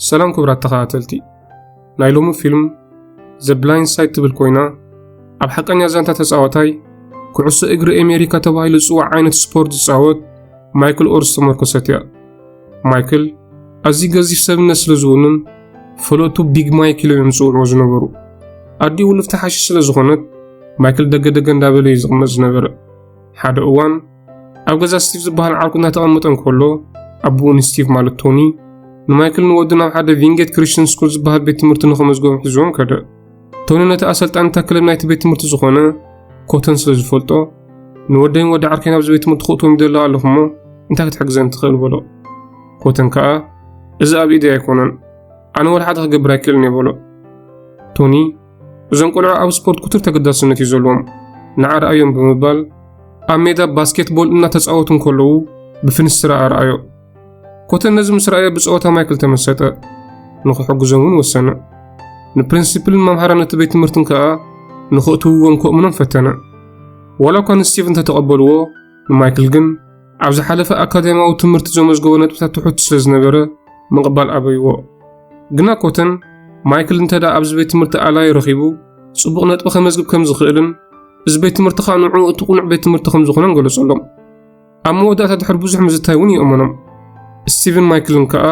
ሰላም ክቡራት ተኸታተልቲ፣ ናይ ሎሚ ፊልም The Blind Side ትብል ኮይና፣ ኣብ ሓቀኛ ዛንታ ተጻዋታይ ኩዕሶ እግሪ ኣሜሪካ ተባሂሉ ዝጽዋዕ ዓይነት ስፖርት ዝጻወት ማይክል ኦርስ ዝተመርኮሰት እያ። ማይክል ኣዝዩ ገዚፍ ሰብነት ስለ ዝውንን፣ ፈለጥቱ ቢግ ማይክ ኢሎም እዮም ዝጽውዕዎ ዝነበሩ። ኣዲኡ ውልፍቲ ሓሽሽ ስለ ዝኾነት፣ ማይክል ደገ ደገ እንዳበለ እዩ ዝቕመጥ ዝነበረ። ሓደ እዋን ኣብ ገዛ ስቲቭ ዝበሃል ዓርኩ እናተቐመጠ እንከሎ፣ ኣቦኡ ንስቲቭ ማለት ቶኒ ንማይክል ንወዱ ናብ ሓደ ቪንጌት ክሪስቲያን ስኩል ዝበሃል ቤት ትምህርቲ ንኸመዝገቦም ሒዝዎም ከደ። ቶኒ ነቲ ኣሰልጣኒ እታ ክለብ ናይቲ ቤት ትምህርቲ ዝኾነ ኮተን ስለ ዝፈልጦ፣ ንወደይን ወዲ ዓርከይን ኣብዚ ቤት ትምህርቲ ክእትዎም ይደሊ ኣለኹ እሞ እንታይ ክትሕግዘኒ ትኽእል? በሎ። ኮተን ከኣ፣ እዚ ኣብ ኢደይ ኣይኮነን፣ ኣነ ወላ ሓደ ክገብር ኣይክእልን እየ በሎ። ቶኒ፣ እዞም ቆልዑ ኣብ ስፖርት ክቱር ተገዳስነት እዩ ዘለዎም፣ ንዓ ርኣዮም ብምባል ኣብ ሜዳ ባስኬትቦል እናተጻወቱ እንከለዉ ብፍንስትራ ኣርኣዮ። ኮተን ነዚ ምስ ረኣየ ብጸወታ ማይክል ተመሰጠ። ንኽሕግዞም እውን ወሰነ። ንፕሪንሲፕልን መምሃራን እቲ ቤት ትምህርትን ከኣ ንኽእትውዎም ከእምኖም ፈተነ። ዋላ እኳ ንስቲቭ እንተተቐበልዎ፣ ንማይክል ግን ኣብ ዝሓለፈ ኣካዳሚያዊ ትምህርቲ ዘመዝገቦ ነጥብታት ትሑት ስለ ዝነበረ ምቕባል ኣበይዎ። ግና ኮተን ማይክል እንተ ደኣ ኣብዚ ቤት ትምህርቲ ኣላዪ ረኺቡ ጽቡቕ ነጥቢ ከመዝግብ ከም ዝኽእልን እዚ ቤት ትምህርቲ ኸኣ ንዕኡ እቲ ቅኑዕ ቤት ትምህርቲ ከም ዝኾነን ገለጸሎም። ኣብ መወዳእታ ድሕሪ ብዙሕ ምዝታይ እውን ይእመኖም። ስቲቭን ማይክልን ከኣ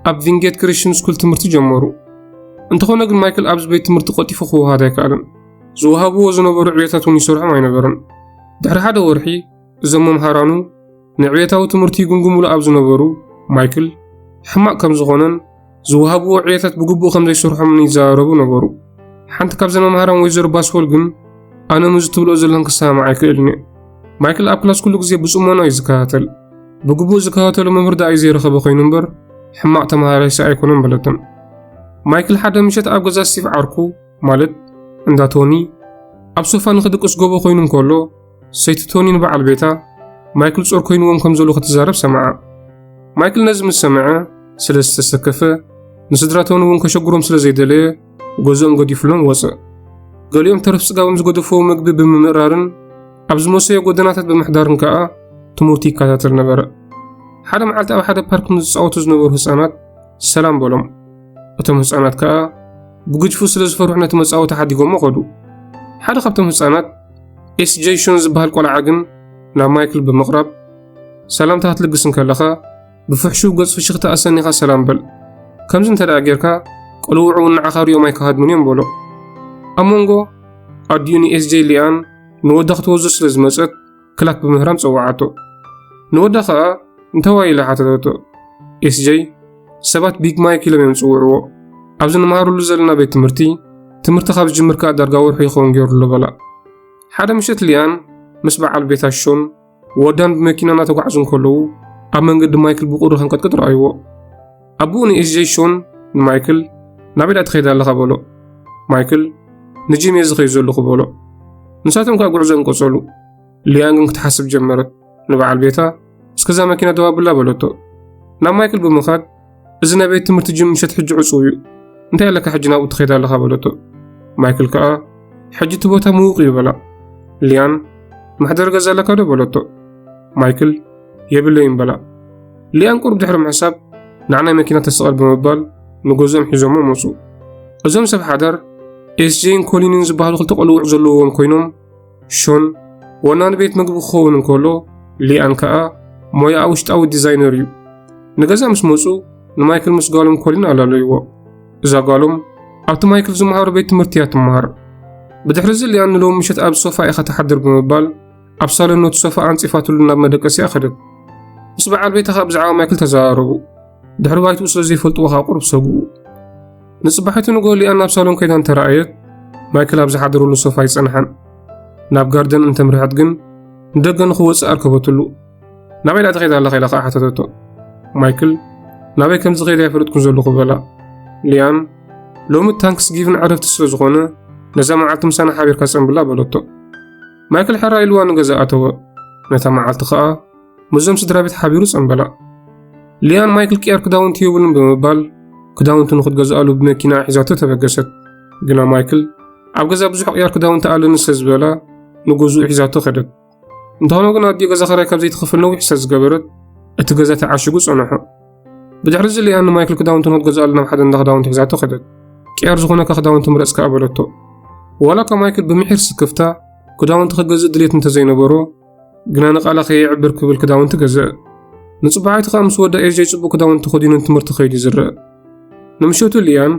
ኣብ ቪንጌት ክሪስቲያን ስኩል ትምህርቲ ጀመሩ። እንተኾነ ግን ማይክል ኣብዚ ቤት ትምህርቲ ቀልጢፉ ክወሃድ ኣይከኣለን። ዝወሃብዎ ዝነበሩ ዕዮታት እውን ይሰርሖም ኣይነበረን። ድሕሪ ሓደ ወርሒ እዞም መምሃራኑ ንዕቤታዊ ትምህርቲ ይግምግምሉ ኣብ ዝነበሩ፣ ማይክል ሕማቕ ከም ዝኾነን ዝወሃብዎ ዕዮታት ብግቡእ ከም ዘይሰርሖምን ይዘራረቡ ነበሩ። ሓንቲ ካብዘን መምሃራን ወይዘሮ ባስወል ግን፣ ኣነ ምስዚ ትብልኦ ዘለኽን ክሰማማዕ ኣይክእልን እየ። ማይክል ኣብ ክላስ ኩሉ ግዜ ብጽሞና እዩ ዝከታተል። ብግቡእ ዝከታተሎ መምህር ደኣ እዩ ዘይረኸበ ኮይኑ እምበር፣ ሕማቕ ተመሃራይሲ ኣይኮነን በለተን። ማይክል ሓደ ምሸት ኣብ ገዛ ስቲቭ ዓርኩ፣ ማለት እንዳ ቶኒ፣ ኣብ ሶፋ ንኽድቅስ ጎቦ ኮይኑ እንከሎ፣ ሰይቲ ቶኒ ንበዓል ቤታ፣ ማይክል ጾር ኮይንዎም ከም ዘሎ ክትዛረብ ሰምዓ። ማይክል ነዚ ምስ ሰምዐ፣ ስለ ዝተሰከፈ፣ ንስድራ ቶኒ እውን ከሸግሮም ስለ ዘይደለየ፣ ገዝኦም ገዲፍሎም ወጸ። ገሊኦም ተረፍ ጽጋቦም ዝገደፍዎ መግቢ ብምምእራርን ኣብ ዝመሰዮ ጎደናታት ብምሕዳርን ከኣ ትምህርቱ ይከታተል ነበረ። ሓደ መዓልቲ ኣብ ሓደ ፓርክ ንዝጻወቱ ዝነበሩ ህጻናት ሰላም በሎም። እቶም ህጻናት ከኣ ብግጅፉ ስለ ዝፈርሑ ነቲ መጻወቲ ሓዲጎሞ ከዱ። ሓደ ካብቶም ህጻናት ኤስ ጀይ ሾን ዝበሃል ቆልዓ ግን ናብ ማይክል ብምቕራብ፣ ሰላምታ ክትልግስ እንከለኻ ብፍሕሹው ገጽ ፍሽኽታ ኣሰኒኻ ሰላም በል። ከምዚ እንተ ደኣ ጌርካ፣ ቆልውዕ እውን ንዓኻ ሪኦም ኣይክሃድሙን እዮም በሎ። ኣብ መንጎ ኣዲኡ ንኤስ ጀይ ሊኣን ንወዳ ክትወስዶ ስለ ዝመጸት ክላፕ ብምህራም ጸውዓቶ። ንወዳ ኸኣ እንተዋይ ኢላ ሓተተቶ። ኤስ ጀይ ሰባት ቢግ ማይክ ኢሎም እዮም ዝጽውዕዎ። ኣብዚ ንመሃረሉ ዘለና ቤት ትምህርቲ፣ ትምህርቲ ካብ ዝጅምር ከኣ ዳርጋ ወርሒ ይኸውን ገይሩ ኣሎ በላ። ሓደ ምሸት ሊኣን ምስ በዓል ቤታ ሾን ወዳን ብመኪና እናተጓዕዙ እንከለዉ ኣብ መንገዲ ማይክል ብቑሪ ከንቀጥቅጥ ረኣይዎ። ኣቦኡ ንኤስ ጀይ ሾን ንማይክል ናበይ ደኣ ትኸይድ ኣለኻ በሎ። ማይክል ንጂም እየ ዝኸይድ ዘለኹ በሎ። ንሳቶም ከኣ ጉዕዞኦም ቀጸሉ። ሊያን ግን ክትሓስብ ጀመረት። ንበዓል ቤታ እስከዛ መኪና ደው ኣብላ በለቶ። ናብ ማይክል ብምኻድ እዚ ናይ ቤት ትምህርቲ ጂም ምሸት ሕጂ ዕጹው እዩ። እንታይ ኣለካ ሕጂ ናብኡ ትኸይድ ኣለኻ በለቶ። ማይክል ከኣ ሕጂ እቲ ቦታ ምዉቕ እዩ በላ። ሊያን መሕደሪ ገዛ ኣለካ ዶ በለቶ። ማይክል የብለይን በላ። ሊያን ቁሩብ ድሕሪ ምሕሳብ ንዓናይ መኪና ተስቐል ብምባል ንገዝኦም ሒዞሞ መጹ። እዞም ሰብ ሓዳር ኤስጄን ኮሊንን ዝበሃሉ ክልተ ቆልውዕ ዘለዎም ኮይኖም ሾን ወናኒ ቤት መግቢ ክኸውን እንከሎ ሊያን ከኣ ሞያኣ ውሽጣዊ ዲዛይነር እዩ። ንገዛ ምስ መጹ ንማይክል ምስ ጓሎም ኮሊን ኣላለይዎ። እዛ ጓሎም ኣብቲ ማይክል ዝመሃሮ ቤት ትምህርቲ እያ ትመሃር። ብድሕሪ እዚ ሊያን ንሎሚ ምሸት ኣብ ሶፋ ኢኻ ትሓድር ብምባል ኣብ ሳሎን ነቲ ሶፋ ኣንጺፋትሉ ናብ መደቀሲኣ ከደት። ምስ በዓል ቤታ ከኣ ብዛዕባ ማይክል ተዘራረቡ። ድሕሪ ባይትኡ ስለ ዘይፈልጥዎ ከኣ ቁሩብ ሰግኡ። ንጽባሒቱ ንግሆ ሊያን ናብ ሳሎን ከይዳ እንተረኣየት ማይክል ኣብ ዝሓደረሉ ሶፋ ኣይጸንሓን። ናብ ጋርደን እንተምርሐት ግን ንደገ ንኽወጽእ ኣርከበትሉ። ናበይ ደኣ ትኸይድ ኣለኻ ኢላ ከኣ ሓተተቶ። ማይክል ናበይ ከም ዝኸይድ ኣይፈለጥኩን ዘለኹ በላ። ሊያን ሎሚ ታንክስ ጊቭን ዕረፍቲ ስለ ዝኾነ ነዛ መዓልቲ ምሳና ሓቢርካ ጸንብላ በለቶ። ማይክል ሕራይ ኢልዋ ንገዛ ኣተወ። ነታ መዓልቲ ከኣ ምስዞም ስድራ ቤት ሓቢሩ ጸንበላ። ሊያን ማይክል ቅያር ክዳውንቲ የብሉን ብምባል ክዳውንቲ ንኽትገዝኣሉ ብመኪና ሒዛቶ ተበገሰት። ግና ማይክል ኣብ ገዛ ብዙሕ ቅያር ክዳውንቲ ኣለኒ ስለ ዝበላ ንገዝኡ ሒዛቶ ከደት። እንተኾነ ግን ኣዲኡ ገዛ ኽራይ ካብ ዘይትኸፍል ነዊሕ ስለ ዝገበረት እቲ ገዛ ተዓሽጉ ጸንሖ። ብድሕሪ እዚ ሊያን ንማይክል ክዳውንቲ ንክትገዝኣሉ ናብ ሓደ እንዳ ክዳውንቲ ሒዛቶ ከደት። ቅያር ዝኾነካ ክዳውንቲ ምረጽ ከኣ በለቶ። ዋላ እኳ ማይክል ብምሒር ስክፍታ ክዳውንቲ ክገዝእ ድሌት እንተዘይነበሮ፣ ግና ንቓላ ከየዕብር ክብል ክዳውንቲ ገዝአ። ንጽባሒቱ ከኣ ምስ ወዳ ኤስጄ ጽቡቕ ክዳውንቲ ተኸዲኑ ንትምህርቲ ከይዱ ይዝርእ። ንምሸቱ ሊያን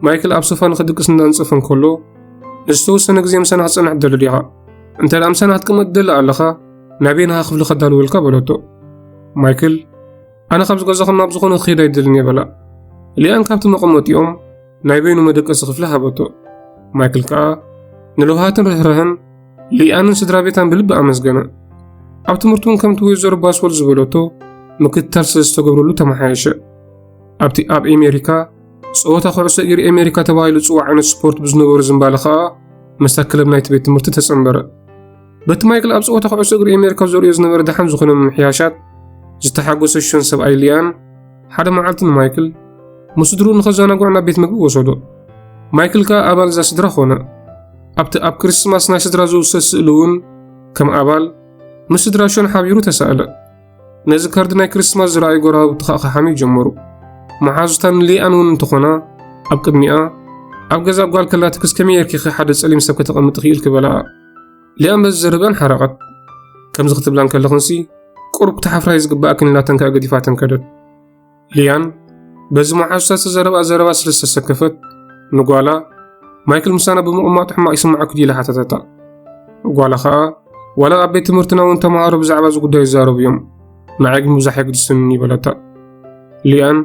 ማይክል ኣብ ሶፋ ንኽድቅስ እናንጸፈ እንከሎ፣ ንዝተወሰነ ግዜ ምሳና ክትጸንሕ ትደሊ ዲኻ? እንተ ደኣ ምሳና ክትቅመጥ ትደሊ ኣለኻ፣ ናበይ ናኻ ክፍሊ ከዳልወልካ በለቶ። ማይክል፣ ኣነ ካብ ዝገዛኹም ናብ ዝኾነ ክኸይድ ኣይደልን እየ በላ። ሊያን ካብቲ መቐመጢኦም ናይ በይኑ መደቀሲ ክፍሊ ሃበቶ። ማይክል ከኣ ንልውሃትን ርህራህን ሊኣንን ስድራ ቤታን ብልቢ ኣመስገነ። ኣብ ትምህርቱ እውን ከምቲ ወይዘሮ ባስወል ዝበለቶ ምክትታል ስለ ዝተገብረሉ ተመሓየሸ። ኣብቲ ኣብ ኣሜሪካ ጸወታ ኩዕሶ እግሪ ኣሜሪካ ተባሂሉ ዝጽዋዕ ዓይነት ስፖርት ብዝነበሮ ዝንባለ ከኣ ምስታ ክለብ ናይቲ ቤት ትምህርቲ ተጸንበረ። በቲ ማይክል ኣብ ጸወታ ኩዕሶ እግሪ ኣሜሪካ ዘርእዮ ዝነበረ ደሓን ዝኾነ ምምሕያሻት ዝተሓጎሰ ሾን ሰብኣይ ሊያን ሓደ መዓልቲ ንማይክል ምስ ስድርኡ ንኸዘናግዖ ናብ ቤት መግቢ ወሰዶ። ማይክል ከኣ ኣባል እዛ ስድራ ኾነ። ኣብቲ ኣብ ክርስማስ ናይ ስድራ ዝውሰድ ስእሊ እውን ከም ኣባል ምስ ስድራ ሾን ሓቢሩ ተሳእለ። ነዚ ካርድ ናይ ክርስማስ ዝረኣዩ ጎረባብቲ ከኣ ክሓምዩ ጀመሩ። መሓዙታ ንሊያን እውን እንተኾና ኣብ ቅድሚኣ ኣብ ገዛ ጓል ከላትክስ ከመይ ጌርኪ ሓደ ጸሊም ሰብ ከተቐምጢ ክኢልኪ በላኣ። ሊያን በዚ ዘረበን ሓረቐት። ከምዚ ክትብላ እንከለኽንሲ ቁሩብ ክትሓፍራ እዩ ዝግባኣክን ኢላተን ከኣ ገዲፋተን ከደት። ሊያን በዚ መሓዙታ ዝተዘረብኣ ዘረባ ስለ ዝተሰከፈት ንጓላ ማይክል ምሳና ብምቕማጡ ሕማቕ ይስምዓኪ ድዩ ኢላ ሓተተታ። ጓላ ኸኣ ዋላ ኣብ ቤት ትምህርትና እውን ተምሃሮ ብዛዕባ እዚ ጉዳይ ይዛረቡ እዮም፣ ንዓይ ግን ብዙሕ ኣይግድስንን እዩ በለታ። ሊያን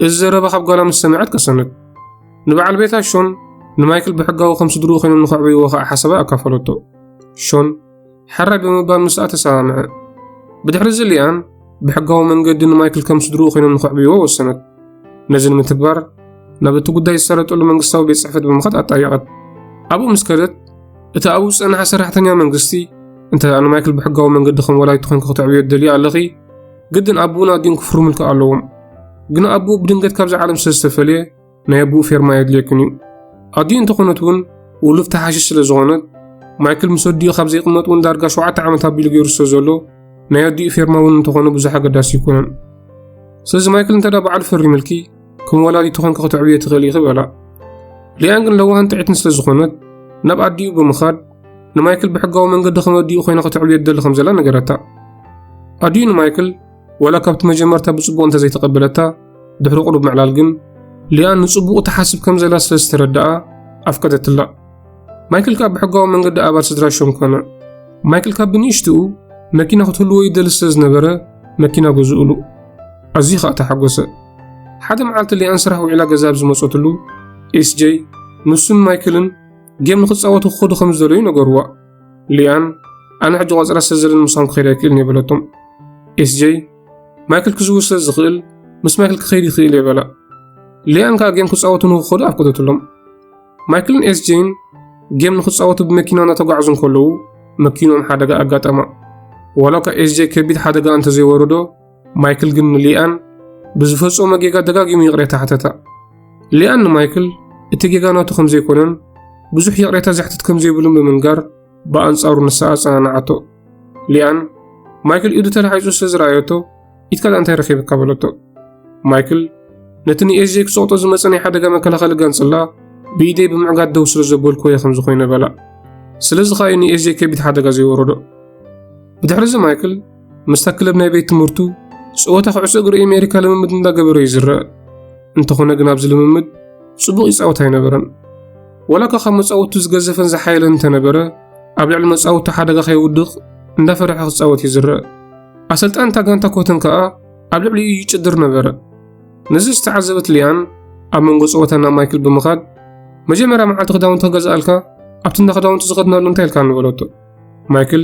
እዚ ዘረባ ካብ ጓላ ምስ ሰምዐት ቀሰነት። ንበዓል ቤታ ሾን ንማይክል ብሕጋዊ ከም ስድርኡ ኮይኖም ንኸዕብይዎ ኸኣ ሓሳባ ኣካፈለቶ። ሾን ሕራይ ብምባል ምስኣ ተሰማምዐ። ብድሕሪ እዚ ሊያን ብሕጋዊ መንገዲ ንማይክል ከም ስድርኡ ኮይኖም ንኸዕብይዎ ወሰነት። ነዚ ንምትግባር ናብ እቲ ጉዳይ ዝሳለጠሉ መንግስታዊ ቤት ጽሕፈት ብምኻድ ኣጣየቐት። ኣብኡ ምስ ከደት እቲ ኣብኡ ዝጸንሐ ሰራሕተኛ መንግስቲ እንተ ደኣ ንማይክል ብሕጋዊ መንገዲ ከም ወላዲቱ ኮይንኪ ክትዕብዮ ትደልዮ ኣለኺ፣ ግድን ኣቦኡን ኣዲኡን ክፍርሙልኪ ኣለዎም። ግና ኣቦኡ ብድንገት ካብዚ ዓለም ስለ ዝተፈልየ ናይ ኣቦኡ ፌርማ የድልየክን እዩ። ኣዲኡ እንተኾነት እውን ውሉድ ተሓሽሽ ስለ ዝኾነት ማይክል ምስ ኣዲኡ ካብ ዘይቕመጥ እውን ዳርጋ ሸውዓተ ዓመት ኣቢሉ ገይሩ ስለ ዘሎ ናይ ኣዲኡ ፌርማ እውን እንተኾነ ብዙሕ ኣገዳሲ ኣይኮነን። ስለዚ ማይክል እንተ ደኣ ባዕሉ ፈሪምልኪ ከም ወላዲቱ ኮይንኪ ክትዕብዮ ትኽእሊ ኢኺ በላ። ሊያን ግን ለዋህን ጥዕትን ስለ ዝኾነት ናብ ኣዲኡ ብምኻድ ንማይክል ብሕጋዊ መንገዲ ከም ኣዲኡ ኮይና ክትዕብዮ ትደሊ ከም ዘላ ነገረታ። ኣዲኡ ንማይክል ዋላ ካብቲ መጀመርታ ብጽቡቕ እንተዘይተቐበለታ ድሕሪ ቁሩብ ምዕላል ግን ሊያን ንጽቡቕ ትሓስብ ከም ዘላ ስለ ዝተረድኣ ኣፍቀደትላ። ማይክል ከኣ ብሕጋዊ መንገዲ ኣባል ስድራ ሾን ኮነ። ማይክል ካብ ብንእሽትኡ መኪና ክትህልዎ ይደሊ ስለ ዝነበረ መኪና ገዝኡሉ። ኣዝዩ ኸኣ ተሓጎሰ። ሓደ መዓልቲ ሊያን ስራሕ ውዒላ ገዛ ኣብ ዝመጸትሉ ኤስጄ ንሱን ማይክልን ጌም ንኽጻወቱ ክኸዱ ከም ዝደለዩ ነገርዋ። ሊያን ኣነ ሕጂ ቆጸራ ስለ ዘለኒ ምሳኹም ክኸይድ ኣይክእልን እየ በለቶም። ኤስጄ ማይክል ክዝውር ስለ ዝኽእል ምስ ማይክል ክኸይድ ይኽእል እየ በላ። ሊያን ከኣ ጌም ክጻወቱ ንኽኸዱ ኣፍቀደትሎም። ማይክልን ኤስጄን ጌም ንኽጻወቱ ብመኪና እናተጓዕዙ እንከለዉ መኪንኦም ሓደጋ ኣጋጠማ። ዋላ እኳ ኤስጄ ከቢድ ሓደጋ እንተዘይወረዶ ማይክል ግን ንሊያን ብዝፈጸሞ ጌጋ ደጋጊሙ ይቕሬታ ሓተታ። ሊያን ንማይክል እቲ ጌጋ ናቱ ከም ዘይኮነን ብዙሕ ይቕሬታ ዘሕትት ከም ዘይብሉን ብምንጋር ብኣንጻሩ ንሳ ኣጸናንዓቶ። ሊያን ማይክል ኢዱ ተላሒጹ ስለ ዝረኣየቶ ኢድካ ደኣ እንታይ ረኺብካ በለቶ። ማይክል ነቲ ንኤስጄ ክጸቕጦ ዝመጸ ናይ ሓደጋ መከላኸሊ ጋንጽላ ብኢደይ ብምዕጋት ደው ስለ ዘበልኩዎ እየ ከምዚ ኮይነ በላ። ስለዚ ከኣ እዩ ንኤስጄ ከቢድ ሓደጋ ዘይወረዶ። ብድሕሪ እዚ ማይክል ምስታ ክለብ ናይ ቤት ትምህርቱ ጸወታ ኩዕሶ እግሪ ኣሜሪካ ልምምድ እንዳገበረ እዩ ዝረአ። እንተኾነ ግን ኣብዚ ልምምድ ጽቡቕ ይጻወት ኣይነበረን። ዋላ እኳ ካብ መጻወቱ ዝገዘፈን ዝሓየለን እንተነበረ ኣብ ልዕሊ መጻወቱ ሓደጋ ከይውድቕ እንዳፈርሐ ክጻወት እዩ ዝረአ። ኣሰልጣኒ እታ ጋንታ ኮተን ከኣ ኣብ ልዕሊኡ ይጭድር ነበረ። ነዚ ዝተዓዘበት ሊያን ኣብ መንጎ ጸወታ ናብ ማይክል ብምኻድ መጀመርያ መዓልቲ ክዳውንቲ ክገዝኣልካ ኣብቲ እንዳ ክዳውንቲ ዝኸድናሉ እንታይ ኢልካኒ በለቶ። ማይክል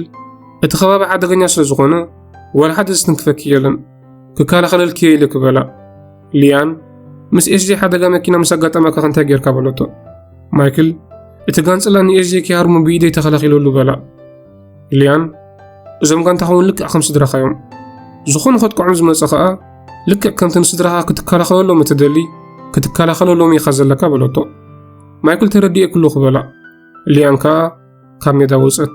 እቲ ከባቢ ሓደገኛ ስለ ዝኾነ ዋላ ሓደ ዝትንክፈኪ የለን፣ ክከላኸለልኪ እየ ኢለ ክበላ። ሊያን ምስ ኤስጄ ሓደጋ መኪና ምስ ኣጋጠመካ እንታይ ጌርካ በለቶ። ማይክል እቲ ጋንጽላ ንኤስጄ ከይሃርሞ ብኢደይ ተኸላኺለሉ በላ። ሊያን እዞም ጋንታኻ እውን ልክዕ ከም ስድራኻ እዮም። ዝኾነ ከጥቅዖም ዝመጸ ኸኣ ልክዕ ከምቲ ንስድራኻ ክትከላኸለሎም እትደሊ ክትከላኸለሎም ኢኻ ዘለካ በለቶ። ማይክል ተረዲኤ ክሉ ክበላ። ሊያን ከኣ ካብ ሜዳ ወጸት።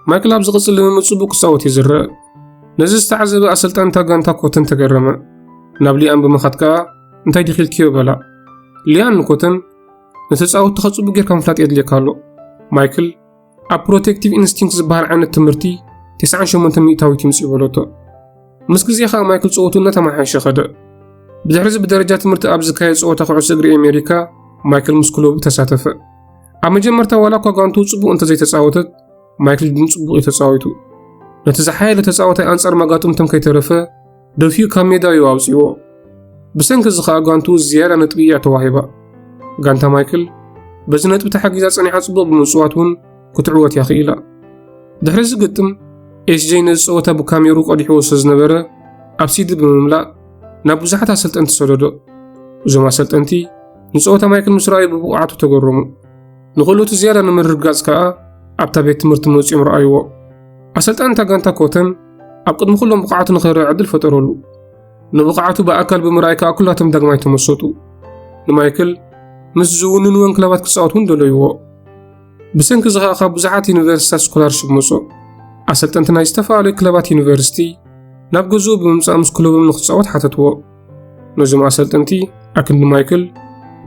ማይክል ኣብ ዝቕጽል ልምምድ ጽቡቕ ክጻወት እዩ ዝረአ። ነዚ ዝተዓዘበ ኣሰልጣኒ እታ ጋንታ ኮተን ተገረመ። ናብ ሊያን ብምኻድ ከኣ እንታይ ዲኺ ኢልክዮ በላ። ሊያን ንኮተን ንተጻወትቲ ከጽቡ ጌርካ ምፍላጥ የድልየካ ኣሎ። ማይክል ኣብ ፕሮቴክቲቭ ኢንስቲንክት ዝበሃል ዓይነት ትምህርቲ ተስዓን ሸሞንተን ሚእታዊት ይምጽእ በለቶ። ምስ ግዜ ከኣ ማይክል ጸወቱ እናተመሓየሸ ኸደ። ብድሕሪዚ ብደረጃ ትምህርቲ ኣብ ዝካየድ ጸወታ ኩዕሶ እግሪ ኣሜሪካ ማይክል ምስ ክለቡ ተሳተፈ። ኣብ መጀመርታ ዋላ እኳ ጋንቱ ጽቡቕ እንተዘይተጻወተት ማይክል ግን ጽቡቕ እዩ ተጻዊቱ። ነቲ ዝሓየለ ተጻዋታይ ኣንጻር መጋጥምቶም ከይተረፈ ደፊኡ ካብ ሜዳ እዩ ኣውጺዎ። ብሰንኪ እዚ ኸኣ ጋንቱ ዝያዳ ነጥቢ እያ ተዋሂባ። ጋንታ ማይክል በዚ ነጥቢ ተሓጊዛ ጸኒሓ ጽቡቕ ብምጽዋት እውን ክትዕወት እያ ክኢላ። ድሕሪ እዚ ግጥም ኤስጄይ ነዚ ጸወታ ብካሜሩ ቀዲሕዎ ስለ ዝነበረ ኣብ ሲዲ ብምምላእ ናብ ብዙሓት ኣሰልጠንቲ ሰደዶ። እዞም ኣሰልጠንቲ ንጸወታ ማይክል ምስ ረኣዩ ብብቕዓቱ ተገረሙ። ንኽእለቱ ዝያዳ ንምርግጋጽ ከኣ ኣብታ ቤት ትምህርቲ መጺኦም ረኣይዎ። ኣሰልጣኒ እታ ጋንታ ኮተን ኣብ ቅድሚ ኩሎም ብቕዓቱ ንኸርእ ዕድል ፈጠረሉ። ንብቕዓቱ ብኣካል ብምርኣይ ከኣ ኩላቶም ዳግማይ ተመሰጡ። ንማይክል ምስ ዝውንንወን ክለባት ክጻወት እውን ደለይዎ። ብሰንኪ እዚ ከኣ ካብ ብዙሓት ዩኒቨርሲታት ስኮላርሽፕ መጾ። ኣሰልጠንቲ ናይ ዝተፈላለዩ ክለባት ዩኒቨርሲቲ ናብ ገዝኡ ብምምጻእ ምስ ክለቦም ንክጻወት ሓተትዎ። ነዞም ኣሰልጠንቲ ኣክንዲ ማይክል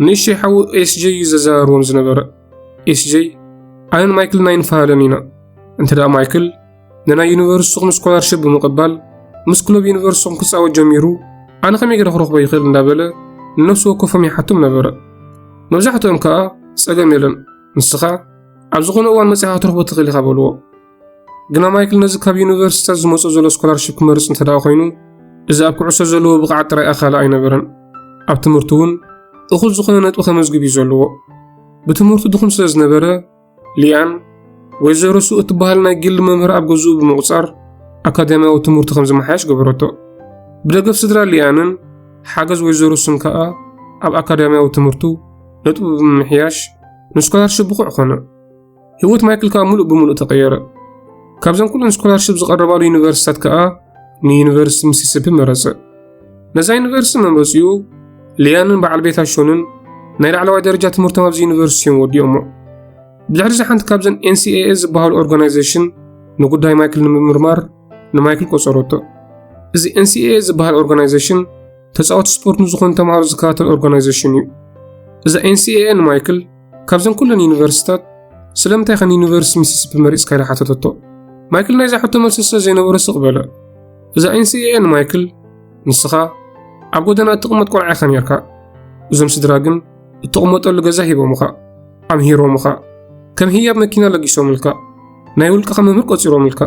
ንእሽተይ ሓዉ ኤስጄይ እዩ ዘዘራርቦም ዝነበረ። ኤስጄይ ኣነን ማይክልን ኣይንፈሃለን ኢና። እንተ ደኣ ማይክል ንናይ ዩኒቨርሲቲኹም ስኮላርሽፕ ብምቕባል ምስ ክለብ ዩኒቨርሲቲኹም ክጻወት ጀሚሩ ኣነ ከመይ ገይረ ክረኽቦ ይኽእል እንዳበለ ንነፍሲ ወከፎም ይሓቶም ነበረ። መብዛሕትኦም ከኣ ጸገም የለን፣ ንስኻ ኣብ ዝኾነ እዋን መጺኻ ክትረኽቦ ትኽእል ኢኻ በልዎ። ግና ማይክል ነዚ ካብ ዩኒቨርሲቲታት ዝመጾ ዘሎ ስኮላርሽፕ ክመርጽ እንተ ደኣ ኮይኑ እዚ ኣብ ኩዕሶ ዘለዎ ብቕዓት ጥራይ ኣኻሊ ኣይነበረን። ኣብ ትምህርቲ እውን እኹል ዝኾነ ነጥቢ ከመዝግብ እዩ ዘለዎ። ብትምህርቱ ድኹም ስለ ዝነበረ ሊያን ወይዘሮ ሱ እትበሃል ናይ ግሊ መምህር ኣብ ገዝኡ ብምቑጻር ኣካዳሚያዊ ትምህርቱ ከም ዝመሓየሽ ገበረቶ። ብደገፍ ስድራ ሊያንን ሓገዝ ወይዘሮ ሱን ከኣ ኣብ ኣካዳሚያዊ ትምህርቱ ነጥቡ ብምምሕያሽ ንስኮላርሽፕ ብቑዕ ኮነ። ህይወት ማይክል ከኣ ምሉእ ብምሉእ ተቐየረ። ካብዘን ኩለን ስኮላርሽፕ ዝቐረባሉ ዩኒቨርሲታት ከኣ ንዩኒቨርሲቲ ሚሲሲፒ መረጸ። ነዛ ዩኒቨርሲቲ መምረጺኡ ሊያንን በዓል ቤታ ሾንን ናይ ላዕለዋይ ደረጃ ትምህርቶም ኣብዚ ዩኒቨርሲቲ እዮም ወዲኦሞ። ብድሕሪዚ ሓንቲ ካብዘን ኤንሲኤኤ ዝበሃሉ ኦርጋናይዜሽን ንጉዳይ ማይክል ንምምርማር ንማይክል ቆጸረቶ። እዚ ኤንሲኤኤ ዝበሃል ኦርጋናይዜሽን ተጻወቲ ስፖርት ንዝኾኑ ተምሃሮ ዝከታተል ኦርጋናይዜሽን እዩ። እዛ ኤንሲኤኤ ንማይክል ካብዘን ኩለን ዩኒቨርሲታት ስለምንታይ ኸን ዩኒቨርሲቲ ሚሲሲፒ መሪጽካ ኢላ ሓተተቶ። ማይክል ናይዛ ሕቶ መልሲ ስለ ዘይነበሮ ስቕ በለ። እዛ ኤንሲኤኤ ንማይክል ንስኻ ኣብ ጎደና እትቕመጥ ቆልዓ ኢኻ ኔርካ። እዞም ስድራ ግን እትቕመጠሉ ገዛ ሂቦምኻ፣ ኣምሂሮምኻ፣ ከም ህያብ መኪና ለጊሶምልካ፣ ናይ ውልቅኻ መምህር ቆጺሮምልካ፣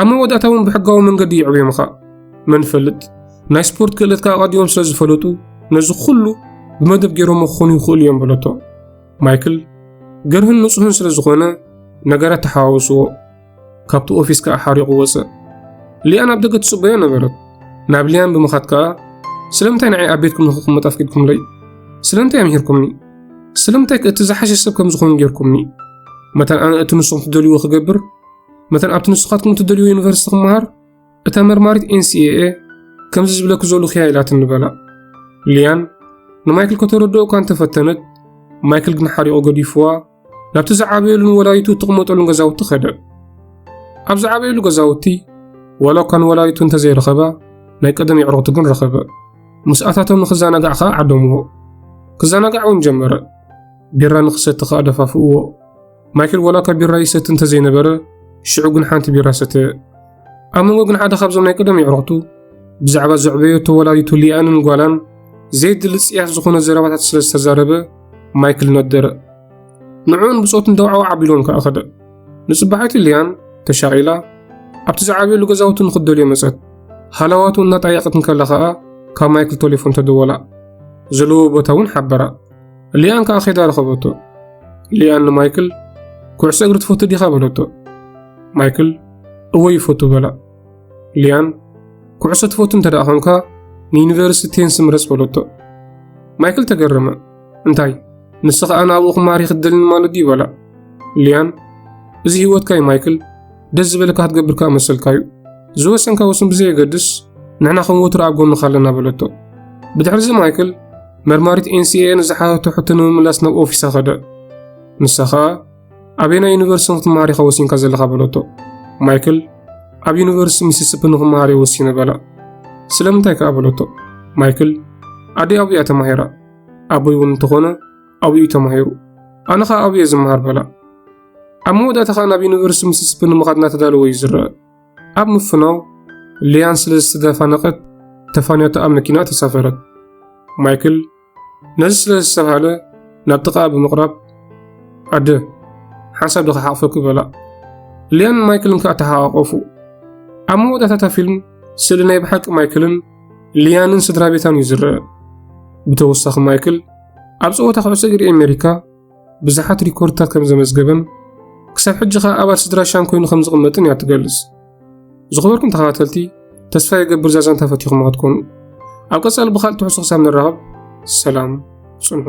ኣብ መወዳእታ እውን ብሕጋዊ መንገዲ የዕብዮምኻ። መን ይፈልጥ ናይ ስፖርት ክእለትካ ኣቐዲሞም ስለ ዝፈለጡ ነዚ ኩሉ ብመደብ ገይሮሞ ክኾኑ ይኽእሉ እዮም በለቶ። ማይክል ገርህን ንጹህን ስለ ዝኾነ ነገራት ተሓዋወስዎ። ካብቲ ኦፊስ ከኣ ሓሪቑ ወጸ። ሊያን ኣብ ደገ ትጽበዮ ነበረት። ናብ ሊያን ብምኻድ ከኣ ስለምንታይ ንዓይ ኣብ ቤትኩም ንኽቕመጥ ኣፍቂድኩምለይ? ስለምንታይ ኣምሂርኩምኒ? ስለምንታይ ከ እቲ ዝሓሸ ሰብ ከም ዝኾን ጌርኩምኒ? መታን ኣነ እቲ ንስኹም ትደልይዎ ክገብር? መታን ኣብቲ ንስኻትኩም እትደልይዎ ዩኒቨርሲቲ ክመሃር? እታ መርማሪት ኤንሲኤኤ ከምዚ ዝብለኪ ዘሎ ኪያ ኢላትኒ በላ። ሊያን ንማይክል ከተረድኦ እኳ እንተፈተነት ማይክል ግን ሓሪቑ ገዲፍዋ ናብቲ ዝዓበየሉን ወላዲቱ እትቕመጠሉን ገዛውቲ ኸደ። ኣብ ዝዓበየሉ ገዛውቲ ዋላ እኳ ንወላዲቱ እንተዘይረኸባ ናይ ቀደም የዕሩኽቱ ግን ረኸበ። ምስ ኣታቶም ንኽዘናጋዕ ኸኣ ዓደምዎ። ክዘናጋዕ እውን ጀመረ። ቢራ ንኽሰቲ ኸኣ ደፋፍእዎ። ማይክል ዋላ እኳ ቢራ ይሰቲ እንተዘይነበረ ሽዑ ግን ሓንቲ ቢራ ሰተየ። ኣብ መንጎ ግን ሓደ ካብዞም ናይ ቀደም የዕሩኽቱ ብዛዕባ ዘዕበየቶ ወላዲቱ ሊያንን ጓላን ዘየድሊ ጽያፍ ዝኾነ ዘረባታት ስለ ዝተዛረበ ማይክል ነደረ። ንዕኡን ብጾቱን ደውዓው ኣቢሎም ከኣ ኸደ። ንጽባሒቱ ሊያን ተሻቒላ ኣብቲ ዝዓበየሉ ገዛውቲ ንኽትደልዮ መጸት። ሃለዋቱ እናጣየቐት እንከላ ኸኣ ካብ ማይክል ቴሌፎን ተደወላ። ዘለዎ ቦታ እውን ሓበራ። ሊያን ከኣ ኸይዳ ረኸበቶ። ሊያን ንማይክል ኩዕሶ እግሪ ትፈቱ ዲኻ በለቶ። ማይክል እወ ይፈቱ በላ። ሊያን ኩዕሶ ትፈቱ እንተ ደኣ ኾንካ ንዩኒቨርሲቲ ቴንስ ምረጽ በለቶ። ማይክል ተገረመ። እንታይ ንስኻ ኣነ ኣብኡ ክመሃር ክትደልኒ ማለት ድዩ በላ። ሊያን እዚ ህይወትካ እዩ ማይክል፣ ደስ ዝበለካ ክትገብር ከኣ መሰልካ እዩ። ዝወሰንካ ውስን ብዘየገድስ ንሕና ከም ወትሩ ኣብ ጎንኻ ኣለና በለቶ። ብድሕሪዚ ማይክል መርማሪት ኤንሲኤኤ ንዝሓተቶ ሕቶ ንምምላስ ናብ ኦፊሳ ኸደ። ንሳ ኸኣ ኣበየናይ ዩኒቨርሲቲ ንክትመሃር ኢኻ ወሲንካ ዘለኻ በለቶ። ማይክል ኣብ ዩኒቨርሲቲ ሚሲሲፒ ንክመሃር እየ ወሲነ በላ። ስለምንታይ ከኣ በለቶ። ማይክል፣ ኣደይ ኣብኡ እያ ተማሂራ። ኣቦይ እውን እንተኾነ ኣብኡ እዩ ተማሂሩ። ኣነ ኸኣ ኣብኡ እየ ዝመሃር በላ። ኣብ መወዳእታ ኸኣ ናብ ዩኒቨርሲቲ ሚሲሲፒ ንምኻድ እናተዳለወ እዩ ዝረአ። ኣብ ምፍናው፣ ሊያን ስለ ዝተደፋነቐት ተፋንያቶ ኣብ መኪና ተሳፈረት። ማይክል ነዚ ስለ ዘስተብሃለ ናብ ጥቓኣ ብምቕራብ፣ ኣደ፣ ሓንሳብ ዶ ክሓቕፈኪ በላ። ሊያንን ማይክልን ከኣ ተሓቋቖፉ። ኣብ መወዳእታ እታ ፊልም ስእሊ ናይ ብሓቂ ማይክልን ሊያንን ስድራ ቤታን እዩ ዝረአ። ብተወሳኺ ማይክል ኣብ ጸወታ ኩዕሶ እግሪ ኣሜሪካ ብዙሓት ሪኮርድታት ከም ዘመዝገበን ክሳብ ሕጂ ከኣ ኣባል ስድራ ሻን ኮይኑ ከም ዝቕመጥን እያ ትገልጽ። ዝኸበርኩም ተኸታተልቲ፣ ተስፋ ይገብር እዛ ዛንታ ፈቲኹማ ክትኮኑ። ኣብ ቀጻሊ ብኻልእ ትሕዝቶ ክሳብ ንራኸብ ሰላም ጽንሑ።